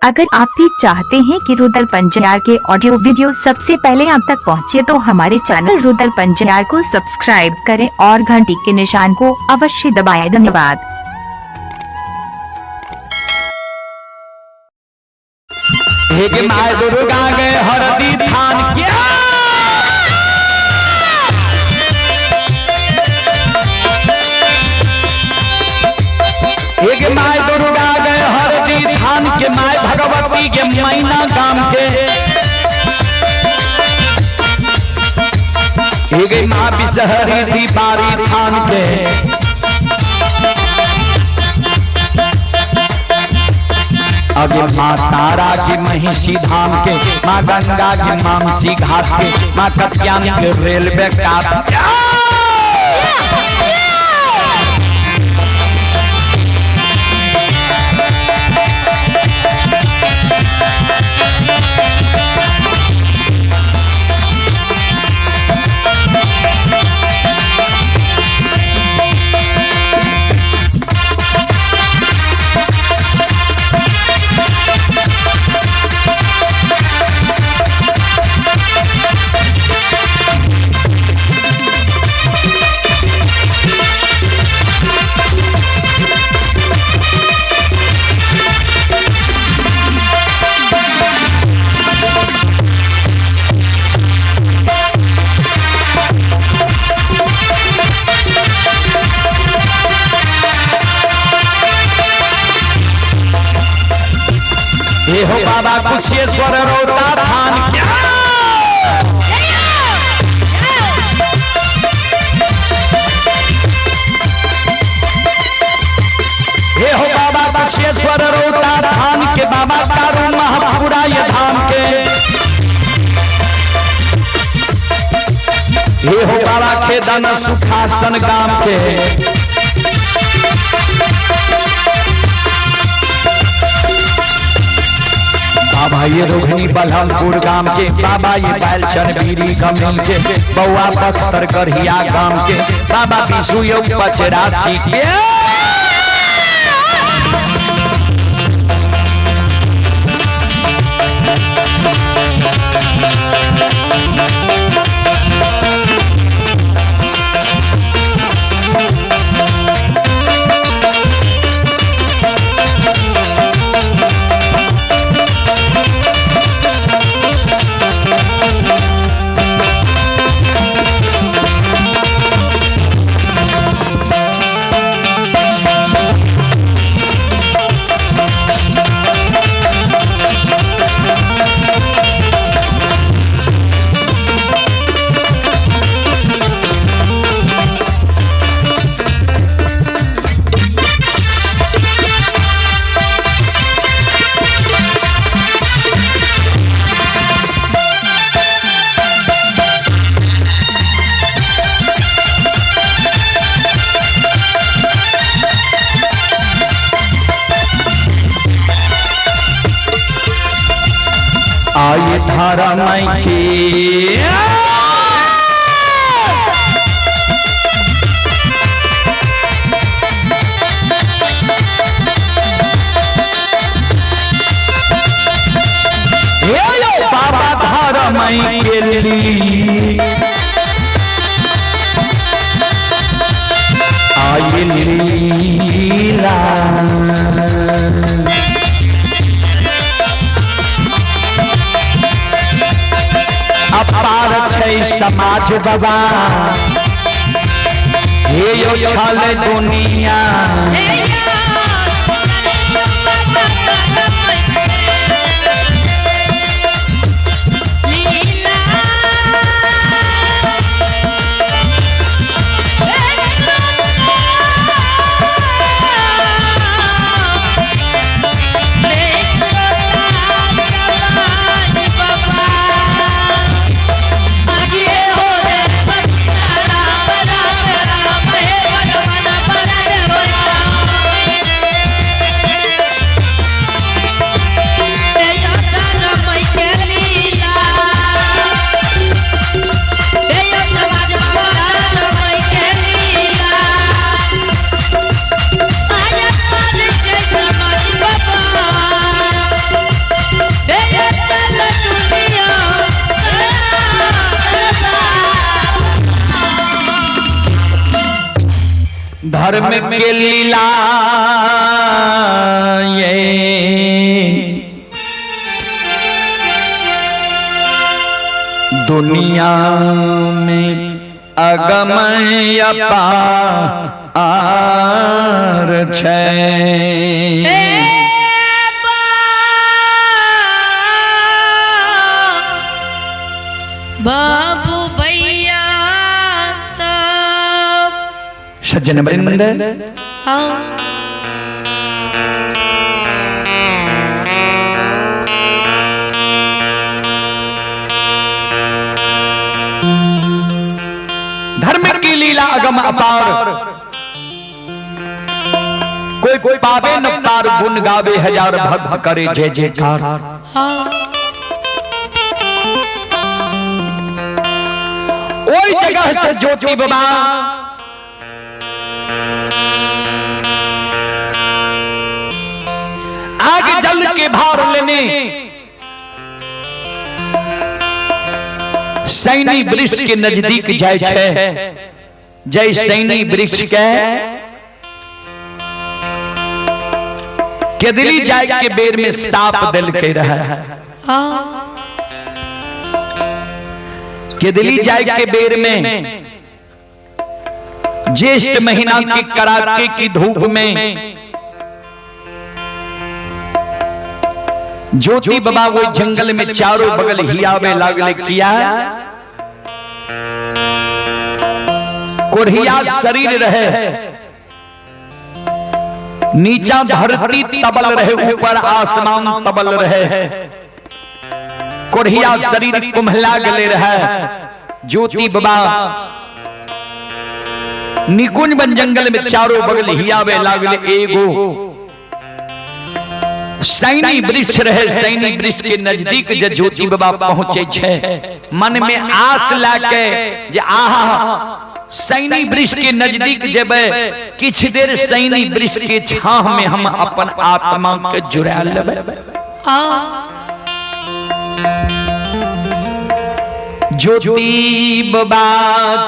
अगर आप भी चाहते हैं कि रुदल पंजयार के ऑडियो वीडियो सबसे पहले आप तक पहुंचे तो हमारे चैनल रुदल पंजयार को सब्सक्राइब करें और घंटी के निशान को अवश्य दबाएं। धन्यवाद। हे गे my Durga गे हरदी थान क्या हे गे my Durga गे हरदी थान के my Bhagwati के मैना गाम के हे गे माँ बिसहरी थी बारी थान के अगे माँ तारा के महिषी धाम के माँ गंगा के मामसी घाट के माँ कत्यान के रेलवे काट हे हो बाबा कुशेश्वर रोता थान क्या हे हो बाबा कुशेश्वर रोता थान के बाबा तारू महापुरा ये धाम के हे हो बाबा के दन सुखासन गाम के बाबा ये रोहिणी बलहमपुर गाम के बाबा ये बैलचन बीरी गमीन के बउआ पत्थर गढ़िया गाम के बाबा विशु यो पचरासी के आई धर्म की हे यो बाबा धर्म के लिए आई लीला अपार छै समाज बाबा हे यो छल दुनिया राम राम राम हे धर्म के लीला ये दुनिया में अगम अपार छै। बाबू भैया सब सज्जन वृंद, हाँ। धर्म की लीला अगम अपार, कोई कोई पावे न पार, गुण गावे हजार भक्त करे जय जयकार। हाँ। ओई जगह से ज्योति बाबा आग जल के भार लेने सैनी वृक्ष के नजदीक जाय छै। जय सैनी वृक्ष के केदली जाय के बेर में साप दिल के रहे। हाँ। केदली जाय के बेर में ज्येष्ठ महीना के कड़ाके की धूप में ज्योति बाबा वो जंगल में चारों बगल हियावे लागले। किया कोढ़िया शरीर रहे, नीचा धरती तबल रहे, ऊपर आसमान तबल रहे, कोढ़िया शरीर कुम्हला गले रहे। ज्योति बाबा निकुंज बन जंगल में चारों बगल हियावे लागले। एगो सैनी वृक्ष रहे, सैनी वृक्ष के नजदीक जे ज्योति बाबा पहुंचे छे, मन में आस लाके जे आहा सैनी वृक्ष के नजदीक जेबे, किछ देर सैनी वृक्ष के छाह में हम अपन आत्मा के जुड़ा लेबे। हाँ। ज्योति बाबा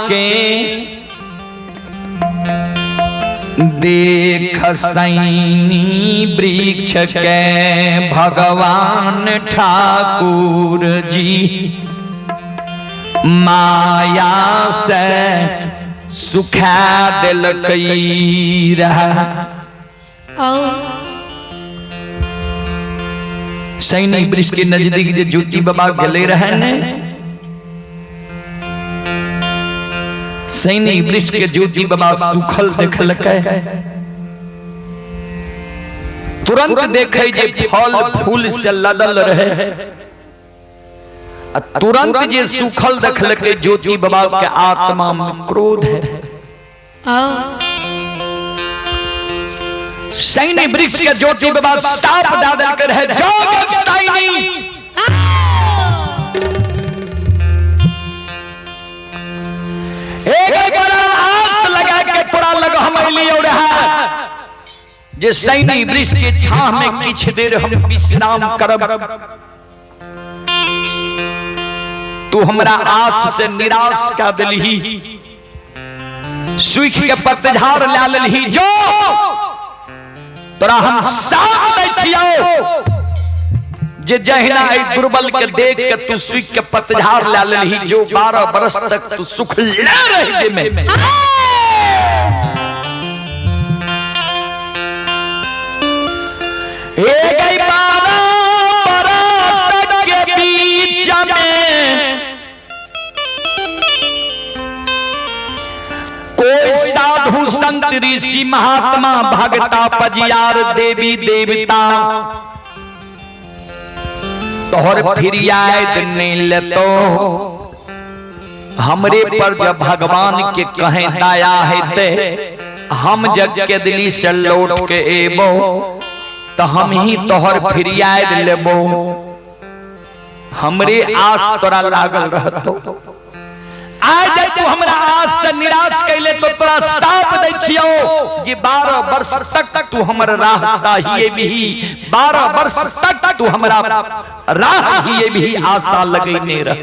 के देख सैनी वृक्ष के भगवान ठाकुर जी माया से सुखा दिलकै रहा। सैनी वृक्ष के नजदीक जे ज्योति बाबा गेले रहे ने, सैनी वृक्ष के ज्योति बाबा सुखल देखलकै, तुरंत देखे जे फल फूल से लदल रहे, तुरंत जे सुखल देखलकै ज्योति बाबा के आत्मा में क्रोध है। सैनी वृक्ष के ज्योति बाबा साप दा देलकै रहे, जाग सैनी। एक बड़ा आस लगा के तोरा लग हम अलियो रहा जे सैनी वृक्ष के छाह में किछ देर हम विश्राम करब, तू हमरा आस से निराश कर दिलही, सूख के पतझाड़ ला लेलही, जो तोरा हम साथ दै छियौ जे जहिना एहि दुर्बल के देख के तू सूख के पतझाड़ ला लेलही, जो 12 बरस तक तू सुख ले रह जे में। एक 12 बरस के बीच में कोई साधु संत ऋषि महात्मा भगता पजियार देवी देवता तोहर फिरियाद नहीं लेतो, हमरे पर जब भगवान के कहें दया है ते हम जग के दिली से लौट के एबो तो हम ही तोहर फिरियाद लेबो, हमरे आस तोरा लागल रहतो। आज तू हमरा आस से निराश कैले तो तोरा साप दै छियौ जे 12 वर्ष तक तू हमर राह ताहिए भी, 12 वर्ष तक तू हमरा राह हिए भी आशा लगैने रह।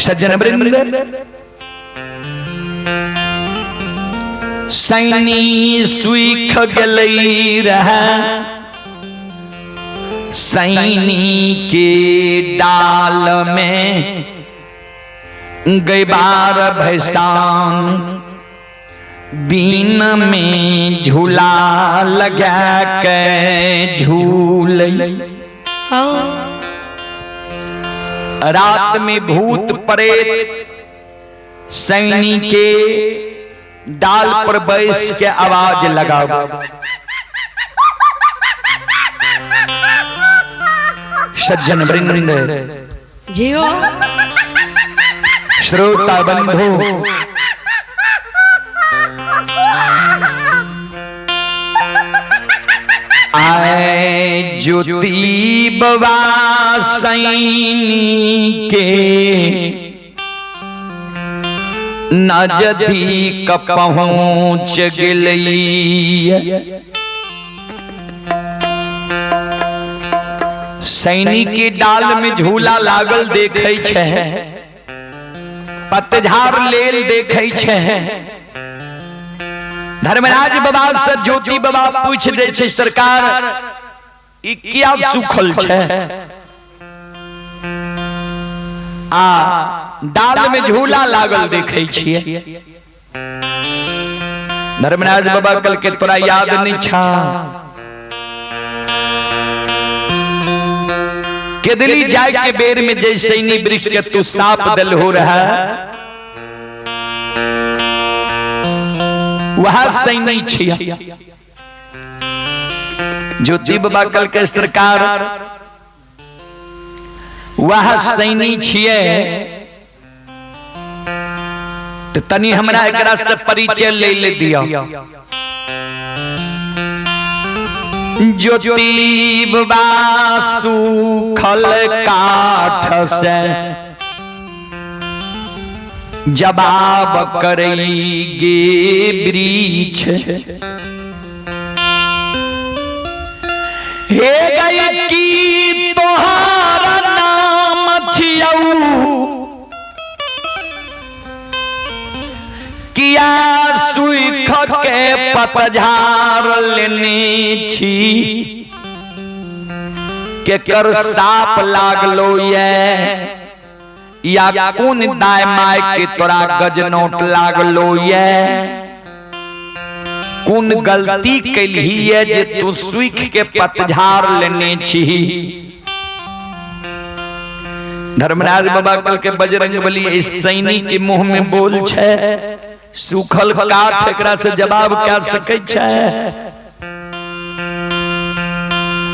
सज्जन वृंद, सैनी सुख गेलै रहे, सैनी के डाल में गैबार भैसान दिन में झूला लगा के झूल। रात में भूत प्रेत सैनी के डाल पर बैस के आवाज लगाओ। सज्जन वृंद जियो, श्रोता बंधु, आए ज्योति बाबा सैनी के नजदीक पहुंच गेलै। सैनी के डाल में झूला लागल देखै छै, पतझार लेल देखै छै। धर्मराज बाबा से ज्योति बाबा पूछ दे छै, सरकार ई किया सुखल छै आ डाल में झूला लागल देखै छियै? धर्मराज बाबा कल के तोरा याद नहीं छा केदली जाय के बेर में जैसे सैनी वृक्ष के तू साप दल हो रहा, वह सैनी छिया। ज्योति बाबा कल के सरकार वह सैनी छिए, तो तनी हमरा एकरा से परिचय ले ले दिया। ज्योति बाबा सूखल काठ से जवाब करेगी वृक्ष, हे गई की तोहारा नाम छियौ, किया सुख के पतझार लेने छी, केकर साप लागलो ये या कोन दाय my के तोरा गजनोट लागलो ये, कोन गलती कैलही ये जे तू सुख के पतझार लेने छी? धर्मराज बाबा कल के बजरंग बली इस सैनी के मुंह में बोल छे, सूखल काठ एकरा से जवाब क्या सकै छे?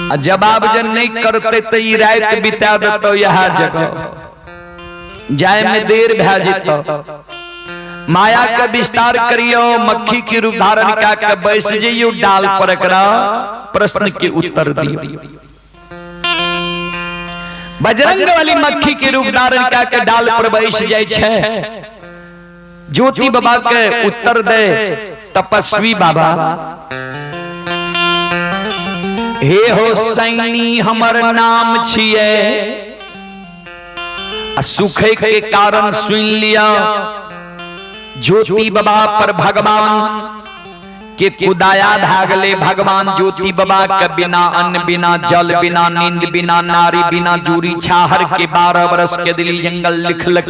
आ जवाब जब नहीं करते तो ई रात बिता देतो यहाँ जगह, जाय में देर भै जेतो। माया का विस्तार करियो, मक्खी के रूप धारण का के बैस जइयो डाल पर, एकरा प्रश्न के उत्तर दियो। बजरंग वाली मक्खी के रूप धारण का के डाल पर बैस जाय छे, ज्योति बाबा के उत्तर दे तपस्वी बाबा, हे हो सैनी हमर नाम छिए, आ सुखे के कारण सुन लिया। ज्योति बाबा पर भगवान के कुदाया भागले, भगवान ज्योति बाबा के बिना अन्न बिना जल बिना नींद बिना नारी बिना जूरी छाहर के 12 बरस के दिली जंगल लिखलक।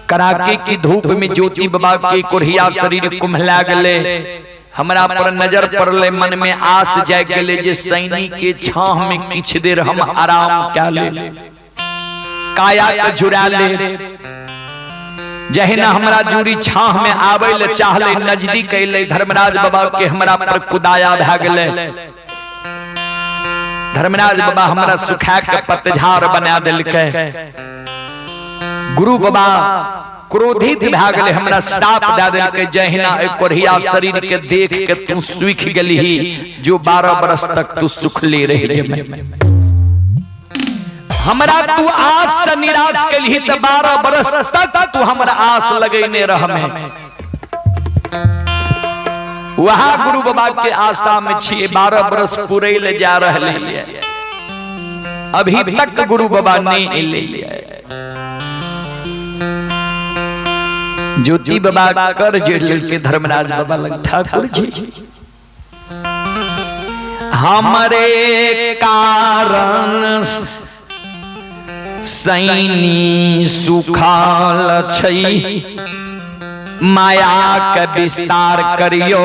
कड़ाके की धूप में ज्योति बाबा के कोढ़िया शरीर कुम्हला गले। हमरा पर नजर पड़ले, मन में आस जाग गेले जे सैनी के छाह में किछ देर हम आराम क्या ले, काया के जुड़ा ले। जहिना हमरा जूरी छाह में आवे ले चाहले, नजदीक अइले धर्मराज बाबा के हमरा पर कुदाया भए गेले। धर्मराज बाबा हमरा सुखा के पतझार बना देलकै। गुरु बाबा क्रोधित भए गेलै, हमरा साप दए देलकै, जहिना एहि कोढ़िया शरीर के देख के तू सुखि गेलही, जो 12 बरस तक तू सुखले रहि जेबे। हमरा तू आस से निराश केलही त 12 बरस तक तू हमरा आस लगैने रहमे। वहाँ गुरु बाबा के आशा में छिए, 12 बरस पूरे ले जा रहले, अभी तक गुरु बाबा नहीं अइले। ज्योति बाबा कर जोड़ लेलकै धर्मराज बाबा लग, ठाकुर जी हमरे कारण सैनी सुखाल छै, माया के विस्तार करियो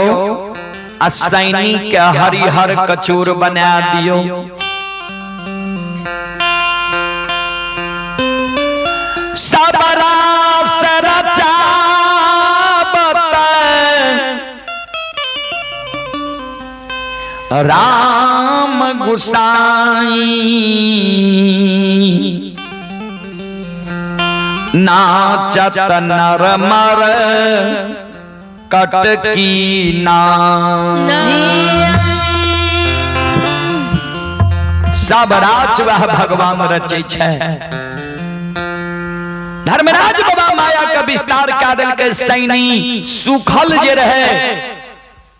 आ सैनी के हरिहर कचूर बना दियो। सबरास रचावत राम गुसाई, नाचत नर मर कटकी ना। सब राज वह भगवान रचे छै। धर्मराज बाबा माया के विस्तार कए देलकै, सैनी सुखल जे रहे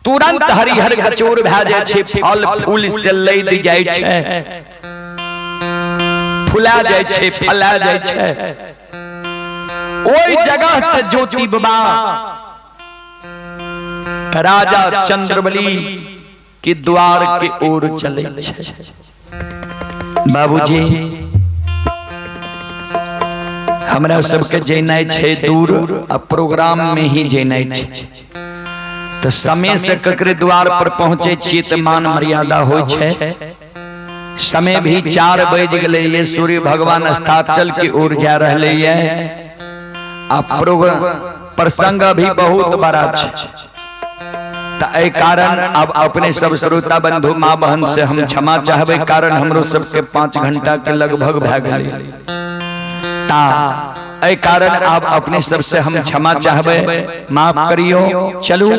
तुरंत हरिहर कचोर भए जाइ छै, फल फूल से लदि जाइ छै, फुला जाइ छै, फला जाइ छै। ओहि जगह से ज्योति बाबा राजा चंद्रबली के द्वार के ओर चले छै। बाबूजी हमरा सबके जेनाइ छै दूर आ प्रोग्राम में ही जेनाइ छै, तो समय से ककरे द्वार पर पहुंचे छियै तऽ मान मर्यादा होइ छै। समय भी 4 बज गेलै ये, सूर्य भगवान अस्ताचल के ओर जा रहले ये आ प्रोग्राम प्रसंग भी बहुत बड़ा छै। तऽ एहि कारण अब अपने सब श्रोता बंधु माँ बहन से हम क्षमा चाहबै, कारण हमरो सबके 5 घंटा के लगभग भए गेलै। ता एहि कारण अब अपने सबसे हम क्षमा चाहबै, माफ करियो। चलू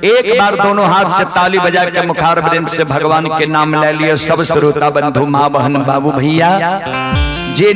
एक बार दोनों हाथ से ताली बजा के मुखार वृंद से भगवान के नाम ले लियो सब श्रोता बंधु माँ बहन बाबू भैया जे।